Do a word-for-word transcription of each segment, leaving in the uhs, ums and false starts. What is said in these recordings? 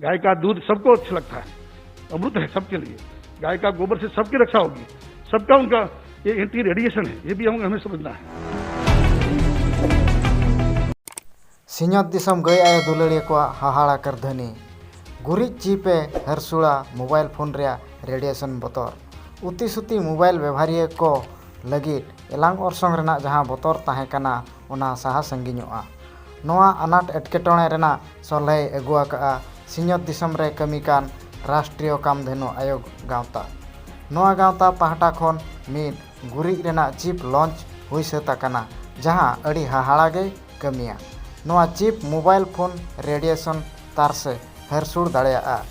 गाय का दूध सबको अच्छा लगता है, अमृत है सबके लिए। गाय का गोबर से सबकी रक्षा होगी, सबका उनका ये एंटी रेडिएशन है, ये भी हम हमें समझना है। ᱥᱤᱧᱚᱛ ᱫᱤᱥᱚᱢ ᱜᱟᱹᱭ ᱟᱭᱳ ᱫᱩᱞᱟᱹᱲᱤᱭᱟᱹ ᱠᱚᱣᱟᱜ ᱦᱟᱦᱟᱲᱟ ᱠᱟᱹᱨᱫᱷᱟᱹᱱᱤ᱾ ᱜᱩᱨᱤᱡ ᱪᱤᱯ ᱮ ᱦᱟᱹᱨᱥᱩᱲᱟ ᱢᱳᱵᱟᱭᱤᱞ ᱯᱷᱳᱱ ᱨᱮᱭᱟᱜ ᱨᱮᱰᱤᱭᱮᱥᱚᱱ ᱵᱚᱛᱚᱨ᱾ ᱩᱛᱤ ᱥᱩᱛᱤ ᱢᱳᱵᱟᱭᱤᱞ ᱵᱮᱵᱷᱟᱨᱤᱭᱟᱹ ᱠᱚ ᱞᱟᱹᱜᱤᱫ ᱮᱞᱟᱝ ᱚᱨᱥᱚᱝ ᱨᱮᱱᱟᱜ ᱡᱟᱦᱟᱸ ᱵᱚᱛᱚᱨ ᱛᱟᱦᱮᱸ ᱠᱟᱱᱟ, ᱚᱱᱟ ᱥᱟᱦᱟ ᱥᱟᱺᱜᱤᱧᱚᱜᱼᱟ᱾ ᱱᱚᱣᱟ ᱟᱱᱟᱴ ᱮᱴᱠᱮᱴᱚᱬᱮ ᱨᱮᱱᱟᱜ ᱥᱚᱞᱦᱮᱭ ᱟᱹᱜᱩ ᱟᱠᱟᱫᱼᱟ ᱥᱤᱧᱚᱛ ᱫᱤᱥᱚᱢ ᱨᱮ ᱠᱟᱹᱢᱤ ᱠᱟᱱ ᱨᱟᱥᱴᱨᱤᱭᱚ ᱠᱟᱢᱫᱷᱮᱱᱩ ᱟᱭᱳᱜᱽ ᱜᱟᱶᱛᱟ᱾ ᱱᱚᱣᱟ ᱜᱟᱶᱛᱟ ᱯᱟᱦᱴᱟ ᱠᱷᱚᱱ ᱢᱤᱫ ᱜᱩᱨᱤᱡ ᱨᱮᱱᱟᱜ ᱪᱤᱯ ᱞᱚᱧᱪ ᱦᱩᱭ ᱥᱟᱹᱛ ᱟᱠᱟᱱᱟ, ᱡᱟᱦᱟᱸ ᱟᱹᱰᱤ ᱦᱟᱦᱟᱲᱟ ᱜᱮᱭ ᱠᱟᱹᱢᱤᱭᱟ᱾ ᱱᱚᱣᱟ ᱪᱤᱯ ᱢᱳᱵᱟᱭᱤᱞ ᱯᱷᱳᱱ ᱨᱮᱰᱤᱭᱮᱥᱚᱱ ᱛᱟᱨᱥᱮ ᱦᱟᱹᱨᱥᱩᱲ ᱫᱟᱲᱮᱭᱟᱜᱼᱟ᱾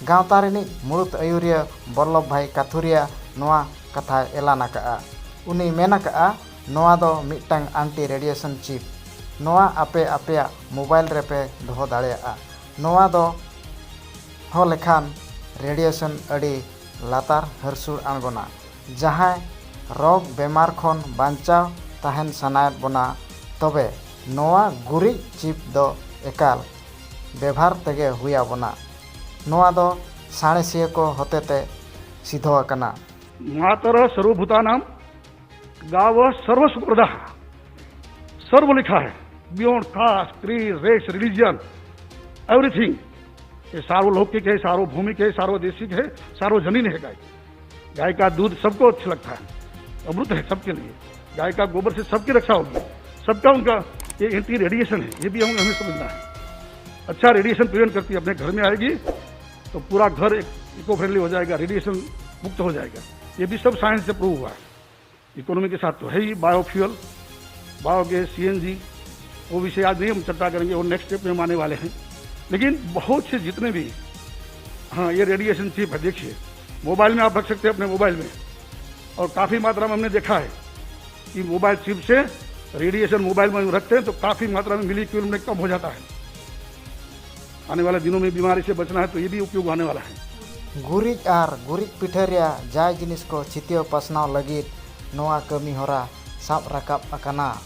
ᱜᱟᱶᱛᱟ ᱨᱤᱱᱤᱡ ᱢᱩᱲᱩᱫ ᱟᱹᱭᱩᱨᱤᱭᱟᱹ ᱵᱚᱞᱞᱚᱵᱷ ᱵᱷᱟᱭ ᱠᱟᱛᱷᱩᱨᱤᱭᱟ ᱱᱚᱣᱟ ᱠᱟᱛᱷᱟᱭ ᱮᱞᱟᱱ ᱟᱠᱟᱫᱼᱟ᱾ ᱩᱱᱤᱭ ᱢᱮᱱ ᱟᱠᱟᱫᱼᱟ, ᱱᱚᱣᱟ ᱫᱚ ᱢᱤᱫᱴᱟᱝ ᱟᱱᱴᱤ ᱨᱮᱰᱤᱭᱮᱥᱚᱱ ᱪᱤᱯ᱾ ᱱᱚᱣᱟ ᱟᱯᱮ ᱟᱯᱮᱭᱟᱜ ᱢᱳᱵᱟᱭᱤᱞ ᱨᱮᱯᱮ ᱫᱚᱦᱚ ᱫᱟᱲᱮᱭᱟᱜᱼᱟ᱾ ᱱᱚᱣᱟ ᱫᱚ ᱦᱚᱸ ᱞᱮᱠᱷᱟᱱ ᱨᱮᱰᱤᱭᱮᱥᱚᱱ ᱟᱹᱰᱤ ᱞᱟᱛᱟᱨ ᱦᱟᱹᱨᱥᱩᱲ ᱟᱬᱜᱚᱱᱟ᱾ ᱡᱟᱦᱟᱸᱭ ᱨᱳᱜᱽ ᱵᱮᱢᱟᱨ ᱠᱷᱚᱱ ᱵᱟᱧᱪᱟᱣ ᱛᱟᱦᱮᱱ ᱥᱟᱱᱟᱭᱮᱫ ᱵᱚᱱᱟ, ᱛᱚᱵᱮ ᱱᱚᱣᱟ ᱜᱩᱨᱤᱡ ᱪᱤᱯ ᱫᱚ ᱮᱠᱟᱞ ᱵᱮᱵᱷᱟᱨ ᱛᱮᱜᱮ ᱦᱩᱭ ᱟᱵᱚᱱᱟ᱾ ᱱᱚᱣᱟ ᱫᱚ ᱥᱟᱬᱮᱥᱤᱭᱟᱹ ᱠᱚ ᱦᱚᱛᱮᱛᱮ ᱥᱤᱫᱷᱚ ᱟᱠᱟᱱᱟ᱾ मातरः सर्वभूतानां गावः सर्वसुखप्रदाः। सर्व लिखा है, beyond caste, creed, race, religion, everything. ये सार्वलौकिक है, सार्वभौमिक है, सार्वदेशिक है, सार्वजनीन है गाय। गाय का दूध सबको अच्छा लगता है, अमृत है सबके लिए। गाय का गोबर से सबकी रक्षा होगी, सबका उनका ये एंटी रेडिएशन है, ये भी हम हमें समझना है। अच्छा रेडिएशन प्रिवेंट करती है, अपने घर में आएगी तो पूरा घर एक इको फ्रेंडली हो जाएगा, रेडिएशन मुक्त हो जाएगा। ये भी सब साइंस से प्रूव हुआ है। इकोनॉमी के साथ तो है ही, बायोफ्यूल, बायोगैस, सीएनजी, वो विषय आज नहीं हम चर्चा करेंगे, वो नेक्स्ट स्टेप में हम आने वाले हैं। लेकिन बहुत से जितने भी, हाँ, ये रेडिएशन चिप है, देखिए, मोबाइल में आप रख सकते हैं, अपने मोबाइल में। और काफ़ी मात्रा में हमने देखा है कि मोबाइल चिप से रेडिएशन मोबाइल में रखते हैं तो काफ़ी मात्रा में मिलीक्यूल में कम हो जाता है। आने वाले दिनों में बीमारी से बचना है तो ये भी उपयोग आने वाला है। ᱜᱩᱨᱤᱡ ᱟᱨ ᱜᱩᱨᱤᱡ ᱯᱤᱴᱷᱟᱹ ᱨᱮᱭᱟᱜ ᱡᱟᱭ ᱡᱤᱱᱤᱥ ᱠᱚ ᱪᱷᱤᱛᱭᱟᱹᱣ ᱯᱟᱥᱱᱟᱣ ᱞᱟᱹᱜᱤᱫ ᱱᱚᱣᱟ ᱠᱟᱹᱢᱤ ᱦᱚᱨᱟ ᱥᱟᱵ ᱨᱟᱠᱟᱵ ᱟᱠᱟᱱᱟ᱾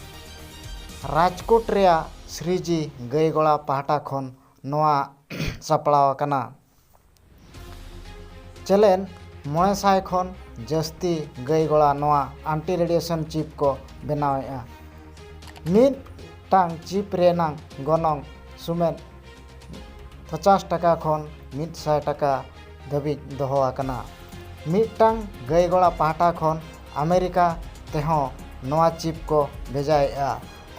ᱨᱟᱡᱽᱠᱳᱴ ᱨᱮᱭᱟᱜ ᱥᱨᱤᱡᱤ ᱜᱟᱹᱭ ᱜᱚᱲᱟ ᱯᱟᱦᱴᱟ ᱠᱷᱚᱱ ᱱᱚᱣᱟ ᱥᱟᱯᱲᱟᱣ ᱟᱠᱟᱱᱟ᱾ ᱪᱮᱞᱮᱱ ᱢᱚᱬᱮ ᱥᱟᱭ ᱠᱷᱚᱱ ᱡᱟᱹᱥᱛᱤ ᱜᱟᱹᱭ ᱜᱚᱲᱟ ᱱᱚᱣᱟ ᱟᱱᱴᱤ ᱨᱮᱰᱤᱭᱮᱥᱚᱱ ᱪᱤᱯ ᱠᱚ ᱵᱮᱱᱟᱣᱮᱫᱼᱟ᱾ ᱢᱤᱫᱴᱟᱝ ᱪᱤᱯ ᱨᱮᱱᱟᱝ ᱜᱚᱱᱚᱝ ᱥᱩᱢᱮᱫ ᱯᱚᱪᱟᱥ ᱴᱟᱠᱟ ᱠᱷᱚᱱ ᱢᱤᱫ ᱥᱟᱭ ᱴᱟᱠᱟ ᱫᱷᱟᱹᱵᱤᱡ ᱫᱚᱦᱚ ᱟᱠᱟᱱᱟ᱾ ᱢᱤᱫᱴᱟᱝ ᱜᱟᱹᱭ ᱜᱚᱲᱟ ᱯᱟᱦᱴᱟ ᱠᱷᱚᱱ ᱟᱢᱮᱨᱤᱠᱟ ᱛᱮᱦᱚᱸ ᱱᱚᱣᱟ ᱪᱤᱯ ᱠᱚ ᱵᱷᱮᱡᱟᱭᱮᱫᱼᱟ᱾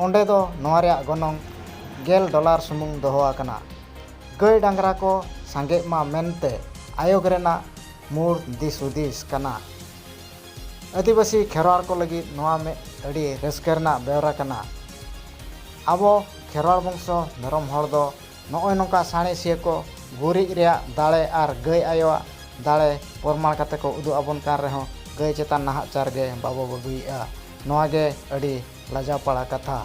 ᱚᱸᱰᱮ ᱫᱚ ᱱᱚᱣᱟ ᱨᱮᱭᱟᱜ ᱜᱚᱱᱚᱝ ᱜᱮᱞ ᱰᱚᱞᱟᱨ ᱥᱩᱢᱩᱝ ᱫᱚᱦᱚ ᱟᱠᱟᱱᱟ᱾ ᱜᱟᱹᱭ ᱰᱟᱝᱨᱟ ᱠᱚ ᱥᱟᱸᱜᱮᱜ ᱢᱟ ᱢᱮᱱᱛᱮ ᱟᱭᱳᱜᱽ ᱨᱮᱱᱟᱜ ᱢᱩᱲ ᱫᱤᱥ ᱦᱩᱫᱤᱥ ᱠᱟᱱᱟ᱾ ᱟᱹᱫᱤᱵᱟᱹᱥᱤ ᱠᱷᱮᱨᱣᱟᱲ ᱠᱚ ᱞᱟᱹᱜᱤᱫ ᱱᱚᱣᱟ ᱢᱤᱫ ᱟᱹᱰᱤ ᱨᱟᱹᱥᱠᱟᱹ ᱨᱮᱱᱟᱜ ᱵᱮᱣᱨᱟ ᱠᱟᱱᱟ᱾ ᱟᱵᱚ ᱠᱷᱮᱨᱣᱟᱲ ᱵᱚᱝᱥᱚ ᱫᱷᱚᱨᱚᱢ ᱦᱚᱲ ᱫᱚ ᱱᱚᱜᱼᱚᱭ ᱱᱚᱝᱠᱟ ᱥᱟᱬᱮᱥᱤᱭᱟᱹ ᱠᱚ ᱜᱩᱨᱤᱡ ᱨᱮᱭᱟᱜ ᱫᱟᱲᱮ ᱟᱨ ᱜᱟᱹᱭ ᱟᱭᱳᱣᱟᱜ ᱫᱟᱲᱮ ᱯᱨᱚᱢᱟᱬ ᱠᱟᱛᱮ ᱠᱚ ᱩᱫᱩᱜ ᱟᱵᱚᱱ ᱠᱟᱱ ᱨᱮᱦᱚᱸ, ᱜᱟᱹᱭ ᱪᱮᱛᱟᱱ ᱱᱟᱦᱟᱪᱟᱨ ᱜᱮ ᱵᱟᱵᱚ ᱵᱟᱹᱜᱤᱭᱮᱫᱼᱟ᱾ ᱱᱚᱣᱟ ᱜᱮ ᱟᱹᱰᱤ ᱞᱟᱡᱟᱯᱟᱲᱟ ᱠᱟᱛᱷᱟ᱾